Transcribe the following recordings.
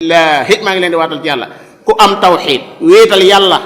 laahi maa ngi leen di waatal ci yàlla ku am tawxiid wéetal yàlla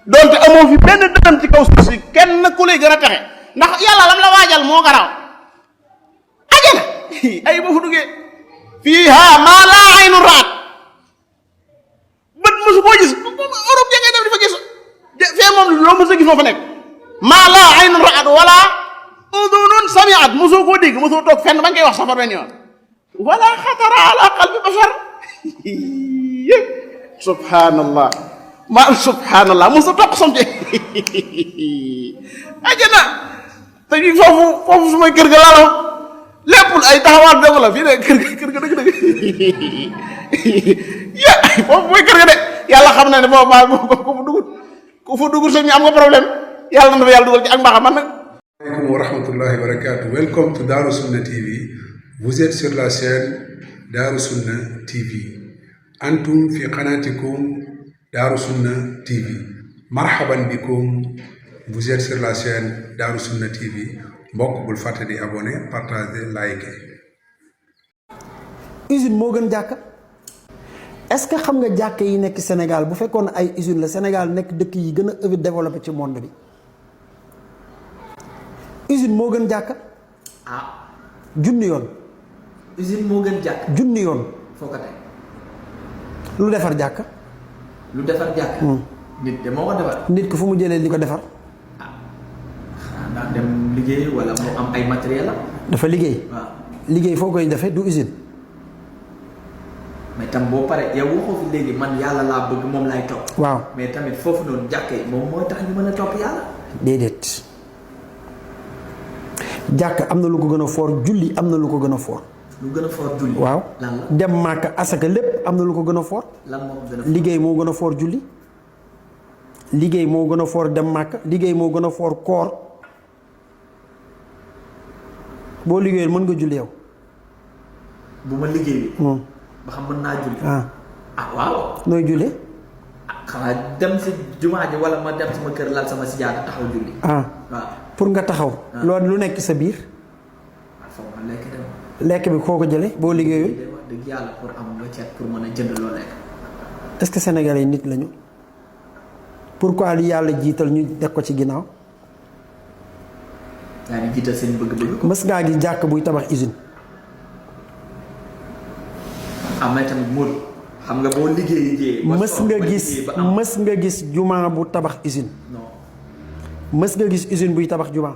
donte amoo fi benn dërëm ci kaw suuf si kenn ku lay gën a texe ndax yàlla lam la waajal moo garaaw ajana ay boo fu duggee fiiha maa laa aynu raat bët mosu boo gis Europe ja ngay def di fa gis fee moom loo mos a gis moo fa nekk maa laa aynu raat wala udunun samiat mosoo koo dégg mosoo toog fenn ba nga koy wax safar benn yoon wala xatara ala qalbi bashar subhanallah subhanallah musu toq somte ajana te foofu su may kër ga laalo lépp ay taxawaat dong la fii de kër ga dëgg ya foofu mooy kër ga de yàlla xam na ne foofu maa ku fa dugul sëñ am nga problème yàlla na dafa yàlla dugal ci ak mbaaxam man nag. Assalamualaikum warahmatullahi wabarakatuh. Welcome to Darou Sunnah TV. Vous êtes sur la chaîne Darou Sunnah TV. Antum fi qanatikum Darou Sunnah TV. Marhaban bikum. Vous êtes sur la chaîne Darou Sunnah TV. Mbokk bul fàtte di abonné, partager, liker. usine moo gën jàkka est-ce que xam nga jàkka yi nekk Sénégal bu fekkoon ay usine la Sénégal nekk dëkk yi gën a développé ci monde bi usine moo gën jàkka junni yoon usine moo gën jàkk junni yoon foo ko teg lu defar jàkka lu defar jàkk nit de moo ko defar nit ko fu mu jëlee li ko defar ndax dem liggéey wala mu am ay matériel la dafa liggéey waaw liggéey foo koy defee du usine mais tam boo paree yow waxoo fi léegi man yàlla laa bëgg moom laay topp waaw mais tamit foofu noonu jàkk yi moom mooy tax ñu mën a topp yàlla déedéet jàkk am na lu ko gën a foor julli am na lu ko gën a foor lu gën a foor julli waaw lan la dem màkk asaka lépp am na lu ko gën a foor lan moo ko gën a foor liggéey moo gën a foor julli liggéey moo gën a foor dem màkk liggéey moo gën a foor koor boo liggéeyul mën nga julli yow bu ma liggéey ba xam mën naa julli waaw nooy julli xanaa dem si jumaa ji wala ma dem sama kër lal sama sijaada taxaw julli waaw pour nga taxaw loolu lu nekk sa biir foog ma lekk dem lekk bi koo ko jële boo liggéeyul wax dëgg yàlla pour am nga ceeb pour mën a jënd loo lekk est-ce que Sénégalais yi nit lañu pourquoi li yàlla jiital ñu teg ko ci ginnaaw yaa ngi jiital seen bëgg-bëgg mës ngaa gis jàkk buy tabax usine mais tamit Mour xam nga boo liggéey mës nga gis jumaa bu tabax usine non mës nga gis usine buy tabax jumaa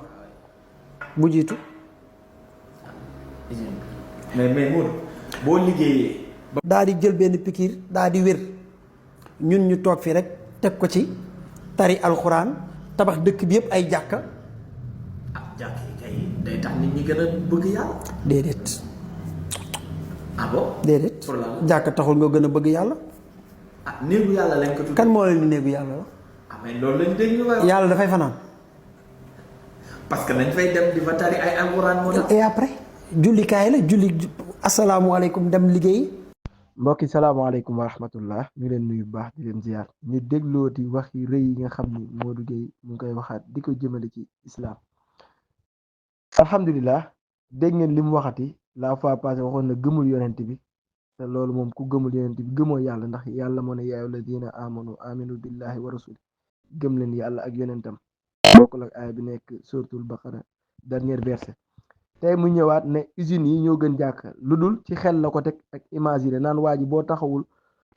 bu jiitu mais Mour boo liggéeyee daa di jël benn pikiir daa di wér ñun ñu toog fi rek teg ko ci tari alxuraan tabax dëkk bi yëpp ay jàkka jàkk yi kay day tax nit ñi gën a bëgg yàlla déedéet bon déedéet pour lan jàkka taxul nga gën a bëgg yàlla néegu yàlla lañ ko tudd kan moo leen di néegu yàlla la mais loolu lañ dégg ñu wax yàlla dafay fanaan parce que nañ fay dem di fa tari ay alxuraan moo tax et après jullikaay la julli asalaamualeykum dem liggéey mbokki salaamaaleykum wa rahmatullah ñu leen nuyu baax di leen ziar ñu dégloo di wax yi rëy yi nga xam ni Modou Gueye mu ngi koy waxaat di ko jëmale ci islam alhamdulilah dégg ngeen li mu waxati la fois passée waxoon na gëmul yonent bi te loolu moom ku gëmul yonent bi gëmoo yàlla ndax yàlla moo ne yaa alladina amanu aminu billahi wa rasuli gëm leen yàlla ak yonentam bokkul ak aaya bi nekk suratul baqara dernier verset tey mu ñëwaat ne usines yi ñoo gën jàkk lu dul ci xel la ko teg ak imaginer naan waa ji boo taxawul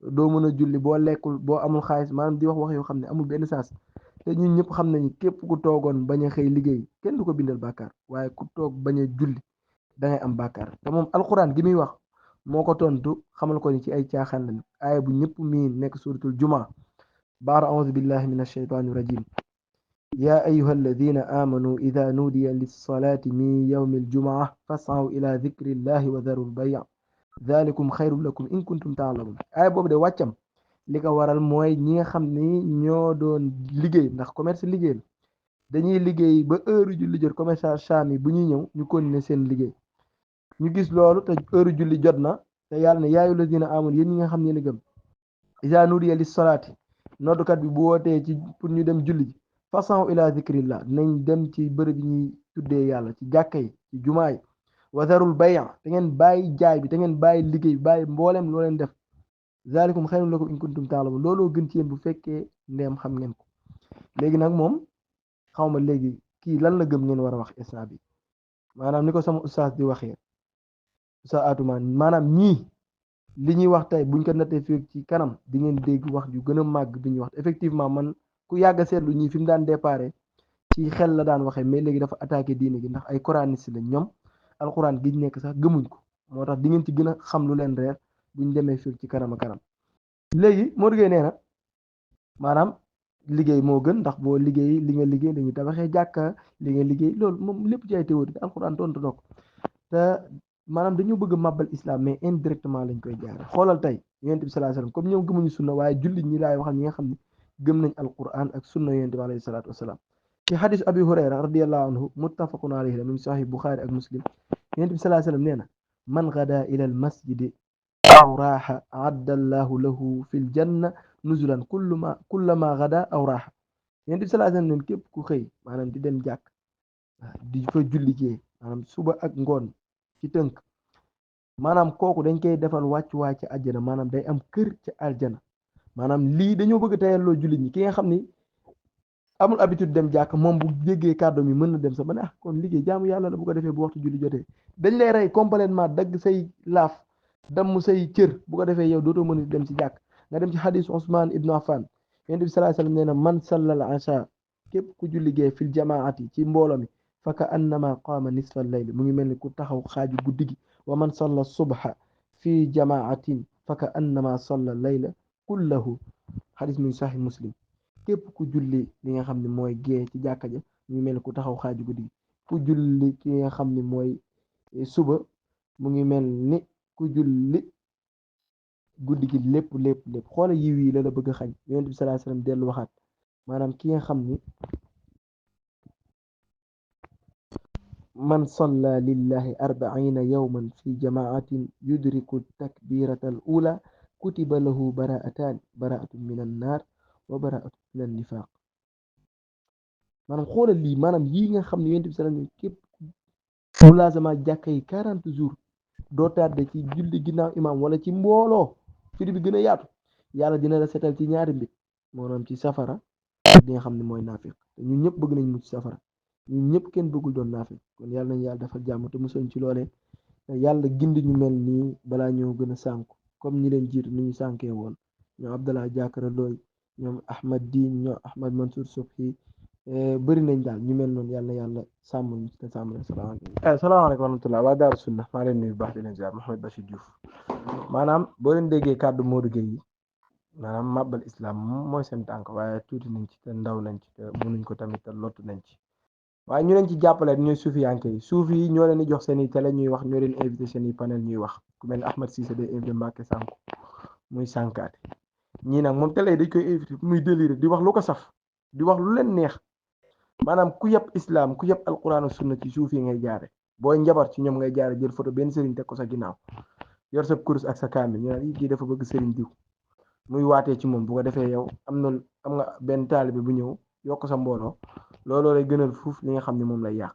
doo mën a julli boo lekkul boo amul xaalis maanaam di wax yoo xam ne amul benn sens te ñun ñëpp xam nañu képp ku toogoon bañ a xëy liggéey kenn du ko bindal bàkkaar waaye ku toog bañ a julli dangay am bàkkaar te moom alxuraan gi muy wax moo ko tontu xamal ko ni ci ay caaxaan lañu aaya bu ñëpp miin nekk suratul jumaa baara auzu billahi min ashaytaani rajim yaa ayuha alladina amanu ida nuudiya lissalaati min yawmi aljumaa fasaw ila dikrillahi wa daru lbaya dalikum xayrun lakum in kuntum taalamun aaya boobu de wàccam li ko waral mooy ñi nga xam ni ñoo doon liggéey ndax commerce liggéey la dañuy liggéey ba heure julli jot commerçant saam yi bu ñuy ñëw ñu continuer seen liggéey ñu gis loolu te heure julli jot na te yàlla ne yaa ayyuha alladina amanu yéen ñi nga xam ne gëm ida nuudiya lissalaati noddukat bi bu wootee ci pour ñu dem julli ji façon ila zikrillah nañ dem ci bërëb yi ñuy tuddee yàlla ci jàkka yi ci jumaa yi wa zarul bay' te ngeen bàyyi jaay bi te ngeen bàyyi liggéey bàyyi mboolem loo leen def zalikum xayrun lakum in kuntum ta'lamun looloo gën ci yéen bu fekkee ndeem xam ngeen ko léegi nag moom xaw ma léegi kii lan la gëm ngeen war a wax instant bi maanaam ni ko sama ustaas di waxee ustaas atumaan maanaam ñii li ñuy wax tey buñ ko nattee fii ci kanam di ngeen dégg wax ju gën a màgg bi ñuy wax effectivement man ku yàgg a seetlu ñii fi mu daan déparé ci xel la daan waxee mais léegi dafa attaqué diine gi ndax ay coraniste la ñoom alxuraan gi ñu nekk sax gëmuñ ko moo tax di ngeen ci gën a xam lu leen reer buñ demee fii ci kanam a kanam léegi Modou Gueye nee na maanaam liggéey moo gën ndax boo liggéey li nga liggéey dañuy tabaxee jàkka li nga liggéey loolu moom lépp ci ay théorie alxuraan tontu na ko te maanaam dañoo bëgg a màbbal islam mais indirectement lañ koy jaare xoolal tey yonent bi sallallahu alayhi wasallam comme ñoom gëmuñu sunna waaye jullit ñi laay waxal ñi nga xam ne gëm nañ alquran ak sunna yonent bi alayhi salaatu wasalaam ci xadis abi hurayra radiallahu anhu muttafaqun alayhi la mu ngi sahih buxaari ak muslim yonent bi sallallahu alayhi wasallam nee na man gada ila al masjidi aw raaxa addallahu lahu fi l janna nuzulan kullama gada aw raaxa yonent bi sallallahu alayhi wasallam neen képp ku xëy maanaam di dem jàkk di fa julli jee maanaam suba ak ngoon ci tënk maanaam kooku dañ koy defal wàccuwaay ci àjjana maanaam day am kër ci aljana maanaam lii dañoo bëgg tayalloo jullit ñi ki nga xam ni amul habitude dem jàkk moom bu jéggee kàddu mi mën na dem sax ba ne ah kon liggéey jaamu yàlla la bu ko defee bu waxtu julli jotee dañ lay rey complètement dagg say laaf damm say cër bu ko defee yow dootoo mën a dem ci jàkk nga dem ci hadis Ousmane ibnu Affan yonent bi sallallahu alayhi wasallam nee na man sallal asha képp ku julli gee fil jamaati ci mbooloo mi faka annama qaama nisfa layl mu ngi mel ni ku taxaw xaaju guddi gi wa man salla subha fi jamaatin faka annama salla layla kullahu xadis muy saxi muslim képp ku julli li nga xam ne mooy gee ci jàkka ja mu ngi mel ni ku taxaw xaaju guddi gi ku julli ki nga xam ne mooy suba mu ngi mel ni ku julli guddi gi lépp xoola yiw yi la bëgg a xañ yonent bi sallallahu alayhi wasallam dellu waxaat maanaam ki nga xam ni man salla lillahi arbaina yawman fi jamaatin yudriku takbirata al ula kutiba lahu baraatan baraatun min an naar wa baraatun min an nifaq maanaam xoolal lii maanaam yii nga xam ne yonent bi sallallahu alayhi wasallam képp mu laazama jàkka yi 40 jours doo tardé ci julli ginnaaw imam wala ci mbooloo firi bi gën a yaatu yàlla dina la setal ci ñaari mbir maanaam ci safara ak li nga xam ne mooy naafiq te ñun ñëpp bëgg nañ mucc safara ñun ñëpp kenn bëggul doon naafiq kon yàlla nañ yàlla defal jàmm te musoñ ci loolee yàlla gindi ñu mel nii balaa ñoo gën a sànku comme ñi leen jiitu ni ñu sànkee woon ñoom Abdallah Jakara Looy ñoom Ahmad Diin ñoom Ahmad Mansour Subhi bëri nañ daal ñu mel noonu yàlla yàlla sàmm ñu te sàmm leen salaamaaleykum wa rahmatullah waa Daaru Sunna maa leen nuyu baax di leen ziar Mouhamed Bachir Diouf maanaam boo leen déggee kàddu Modou Gueye yi maanaam màbbal islam mooy seen tànk waaye tuuti nañ ci te ndaw nañ ci te mënuñ ko tamit te lottu nañ ci waaye ñu leen ci jàppale ñooy suufiyanke yi suufi yi ñoo leen di jox seen i télé ñuy wax ñoo leen invité seen i panel ñuy wax ku mel ne Ahmed Cissé day invité Mbacke Sanko muy sànkaate ñii nag moom télé dañ koy invité muy déliré di wax lu ko saf di wax lu leen neex maanaam ku yëpp islam ku yëpp alquran sunna ci suufi ngay jaare booy njabar ci ñoom ngay jaare jël photo benn sëriñ teg ko sa ginnaaw yor sa kurus ak sa kaamil ñu naan kii dafa bëgg sëriñ diw muy waatee ci moom bu ko defee yow am nga benn taalibe bu ñëw yokk sa mbooloo looloo lay gënal fuuf li nga xam ne moom lay yàq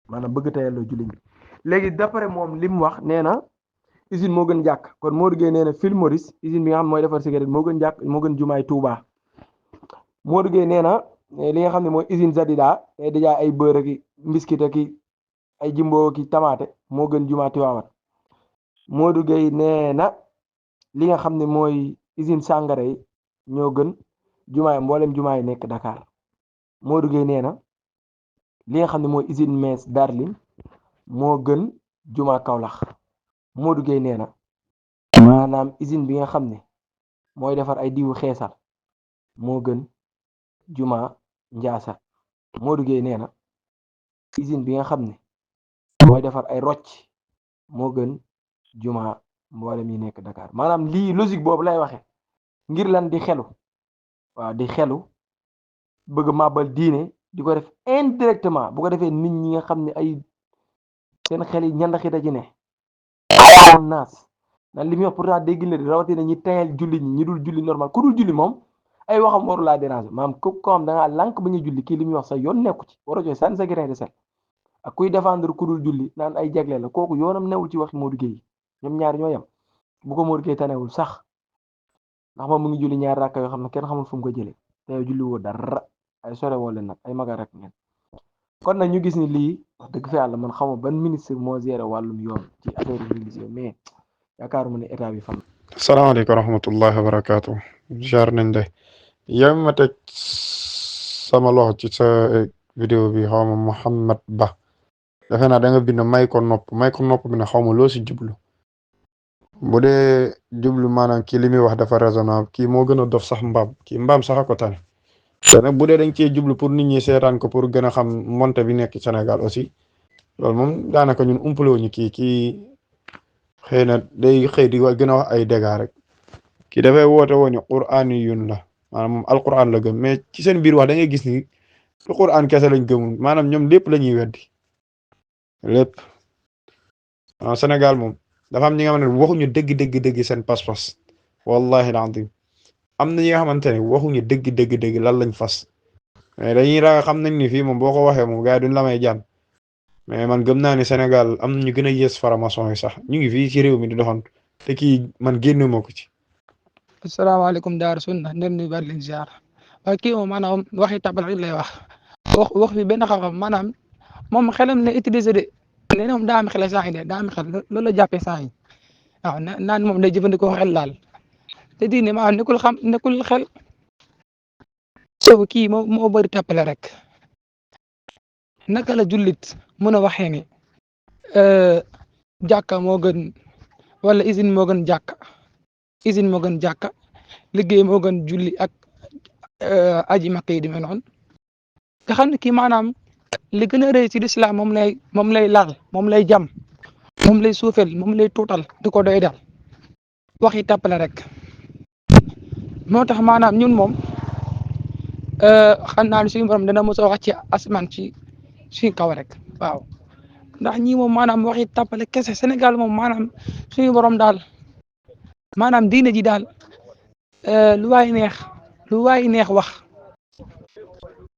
maanaam bëgg tayalloo jullit ñi léegi d'après moom li mu wax nee na usine moo gën jàkk kon Modou Gueye nee na Phil Morris usine bi nga xam mooy defar cigarette moo gën jàkk moo gën jumaay Touba Modou Gueye nee na li nga xam ne mooy usine Zadida day dajaa ay beurre ak mbiskit ak ay jimbo ki tamaate moo gën jumaa Tiwaawan Modou Gueye nee na li nga xam ne mooy usine sàngara yi ñoo gën jumaay mboolem jumaa yi nekk Dakar Modou Gueye nee na li nga xam ne mooy usine Mees Darling moo gën jumaa Kaolack Modou Gueye nee na maanaam usine bi nga xam ne mooy defar ay diwu xeesal moo gën jumaa Njaasaan Modou Gueye nee na usine bi nga xam ne mooy defar ay rocc moo gën jumaa mboolem yi nekk Dakar maanaam lii logique boobu lay waxe ngir lan di xelu waaw di xelu bëgg màbbal diine di ko def indirectement bu ko defee nit ñi nga xam ne ay seen xel yi ñandaxita ci ne ayoon naas nan li muy wax pourtant dégg na di rawatina ñi tayal julli ñi dul julli normal ku dul julli moom ay waxam waru laa déranger maam ko xam da ngaa lànk ba ñu julli kii li muy wax sa yoon nekku ci wara joy sànni sa grain de sel ak kuy défendre ku dul julli naan ay jagle la kooku yoonam newul ci waxi Modou Gueye ñoom ñaar ñoo yem bu ko Modou Gueye tanewul sax ndax moom mu ngi julli ñaari rakka yoo xam ne kenn xamul fu mu ko jëlee te yow julli woo dara ay sore woo leen nag ay maga rek ngeen kon nag ñu gis ni lii wax dëgg fa yàlla man xaw ma ban ministre moo géré wàllum yoon ci affaire religieux mais yaakaaruma ne état bi fan. salaamaaleykum wa rahmatullahi wa barakaatu. jaar nañ de yow ma teg sama loxo ci sa vidéo bi xaw ma Mouhamed Ba defe naa da nga bind may ko nopp bi na xaw ma loo si jublu bu dee jublu maanaam kii li muy wax dafa raisonnable kii moo gën a dof sax mbaam kii mbaam sax a ko tane te nag bu dee dañ cee jublu pour nit ñi seetaan ko pour gën a xam monte bi nekk Sénégal aussi loolu moom daanaka ñun umpale wuñu kii xëy na day xëy di gën a wax ay dégâts rek kii dafay woote woon ni qur'aani yun la maanaam moom alquran la gëm mais ci seen biir wax da ngay gis ni lu qur'an kese lañ gëmul maanaam ñoom lépp la ñuy weddi lépp Sénégal moom dafa am ñi nga xam ne waxuñu dëgg seen pas-pas wallahi alazim am na ñi nga xamante ne waxuñu dëgg lan lañ fas mais dañuy raga xam nañ ni fii moom boo ko waxee moom gars yi duñ la may jàmm mais man gëm naa ni Sénégal am na ñu gën a yées faramason yi sax ñu ngi fii ci réew mi di doxantu te kii man génne moo ko ci. asalaamaaleykum Daaru Sunna ndem ni bari leen ziar waaye kii moom maanaam waxi tabal rek lay wax fi benn xam-xam maanaam moom xelam ne utiliser de nee na moom daa am xel saa yi de daa am xel loolu la jàppee saa yi waaw naan moom day jëfandikoo xel daal te diine maanaam nekkul xel soo kii moo bëri tappale rek naka la jullit mën a waxee ni jàkka moo gën wala usine moo gën jàkka usine moo gën jàkka liggéey moo gën julli ak aji makka yi di mel noonu nga xam ne kii maanaam li gën a rëy ci lislaam moom lay laal moom lay jam moom lay suufel moom lay tuutal di ko doy dal waxi tàppale rek moo tax maanaam ñun moom xam naa ne suñu borom dana mos a wax ci asmaan ci suñu kaw rek waaw ndax ñii moom maanaam waxi tàppale kese Sénégal moom maanaam suñu borom daal maanaam diine ji daal lu waay neex wax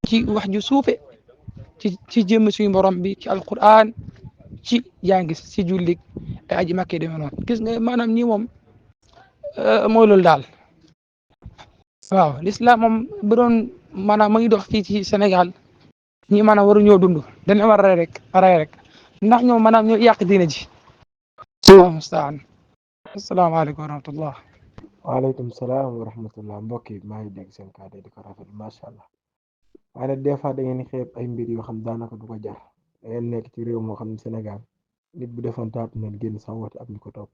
ci wax ju suufe ci jëm suñu borom bi ci alquran ci yaa ngi si julli ay aji makkee demee noonu gis nga maanaam ñii moom mooy loolu daal waaw l'islam moom bu doon maanaam ma ngi dox fii ci Sénégal ñi maanaam waru ñoo dund dañu war a rey rek ndax ñoom maanaam ñoo yàq diine ji Allahu mustaan asalaamaaleykum wa rahmatullah waaleykum salaam wa rahmatullah mbokk yi maa ngi dégg seen kàddu di ko rafet macha allah waaye nag des fois da ngeen xeeb ay mbir yoo xam daanaka du ko jar da ngeen nekk ci réew moo xam ne Sénégal nit bu defoon taatu neen génn sax woote ab ñu ko topp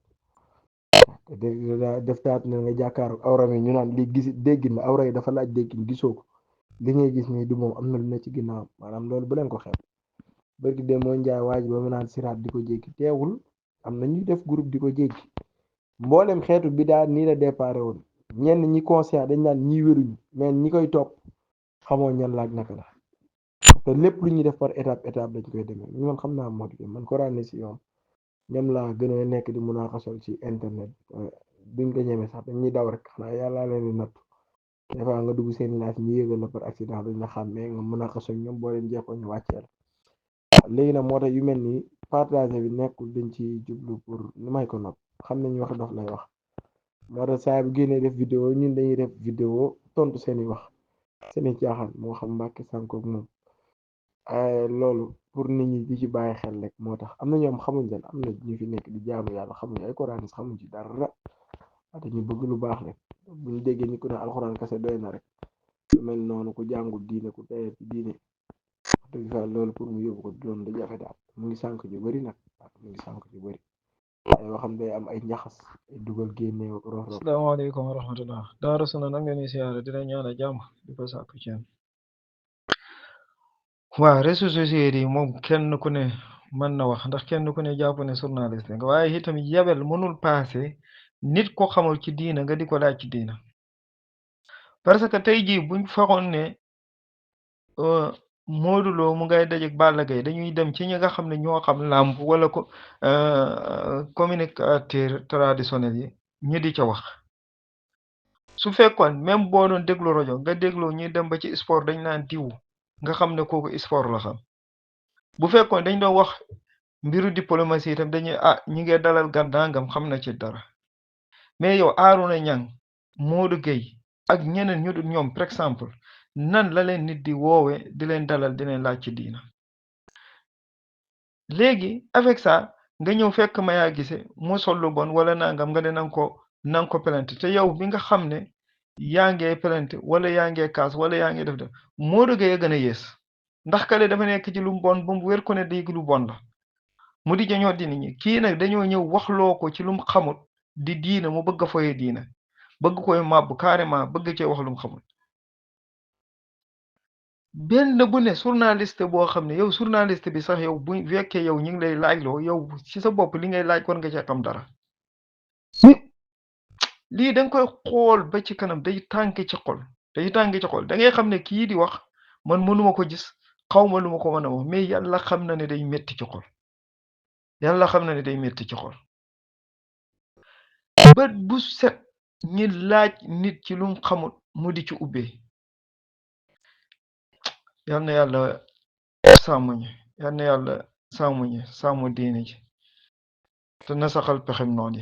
def taatu neen nga jàkkaaru awra mi ñu naan li gis déggin la awra yi dafa laaj déggin gisoo ko li ngay gis nii du moom am na lu ne ci ginnaaw maanaam loolu bu leen ko xeeb bërki de mooy njaay waaj ba mu naan siraat di ko jéggi teewul am na ñuy def groupe di ko jéggi mboolem xeetu bi daal nii la déparé woon ñenn ñi conscient dañ naan ñi wéruñu mais ñi koy topp xamoo ñan laaj naka la te lépp lu ñuy def par étape dañ koy demee ñu man xam naa moo di man Koraan si yoon ñoom laa gën a nekk di mun a xasal ci internet duñ ko ñeme sax dañuy daw rek xanaa yàllaa leen di nattu des fois nga dugg seen live ñu yëgal la par accident duñ la xàmmee nga mën a xasal ñoom boo leen jeexoo ñu wàcceel léegi nag moo tax yu mel ni partage bi nekkul dañ ci jublu pour nu may ko nopp xam nañu wax dof lay wax moo tax saa bu génnee def vidéo ñun dañuy def vidéo tontu seeni wax seeni caaxaan moo xam Mbàkke Sànkoog moom loolu pour nit ñi di ci bàyyi xel rek moo tax am na ñoom xamuñ leen am na ñu fi nekk di jaamu yàlla xamuñ ay Koraanis xamuñ ci dara dañu bëgg lu baax rek bu ñu déggee ni ku ne alxuraan kese doy na rek lu mel noonu ku jàngul diine ku teye ci diine wax dëgg fa loolu pour mu yóbbu ko doon da jafe daal mu ngi sànq ñu bëri nag mu ngi sànq ñu bëri yoo xam day am ay njaxas ay dugal génne rof asalaamaaleykum wa rahmatullah Daaru Sunna nag ngeen di siyaare dina ñaan jàmm di ko sàkku ci yéen waaw réseaux sociaux yi moom kenn ku ne mën na wax ndax kenn ku ne jàpp ne journaliste nga waaye itam yabel mënul paase nit ko xamul ci diina nga di ko laaj ci diina parce que tey jii buñ faxoon ne Modou Lo mu ngay dajeek Balla Gaye dañuy dem ci ñi nga xam ne ñoo xam làmb wala ko communicateur traditionnel yi ñi di ca wax su fekkoon même boo doon déglu rajo nga déglu ñuy dem ba ci sport dañ naan diw nga xam ne kooku sport la xam bu fekkoon dañ doon wax mbiru diplomatie itam dañuy ñi ngee dalal gan nangam xam na ci dara mais yow Arouna Niang Modou Gueye ak ñeneen ñu dul ñoom par exemple nan la leen nit di woowe di leen dalal di leen laaj ci diina léegi avec ça nga ñëw fekk Maya Guissé mu sol lu bon wala nangam nga ne nanga ko plainte te yow bi nga xam ne yaa ngee plainte wala yaa ngee kaas wala yaa ngee def Modou Gueye a gën a yées ndax kale dafa nekk ci lu bon ba mu wér ko ne dig lu bon la mu di jañoo di nit ñi kii nag dañoo ñëw waxloo ko ci lu mu xamut di diina mu bëgg a foye diina bëgg koy màbb carrément bëgg cee wax lu mu xamul benn bu ne journaliste boo xam ne yow journaliste bi sax yow bu fekkee yow ñu ngi lay laajloo yow ci sa bopp li ngay laaj war nga cee xam dara lii da nga koy xool ba ci kanam day tànk ci xol da ngay xam ne kii di wax man mënuma ko gis xaw ma lu ma ko mën a wax mais yàlla xam na ne day metti ci xol yàlla xam na ne day metti ci xol bët bu set ñi laaj nit ci lum xamut mu di ci ubbee yal na yàlla sàmm ñu yal na yàlla sàmm ñu sàmm diine ji te na saxal pexem noon yi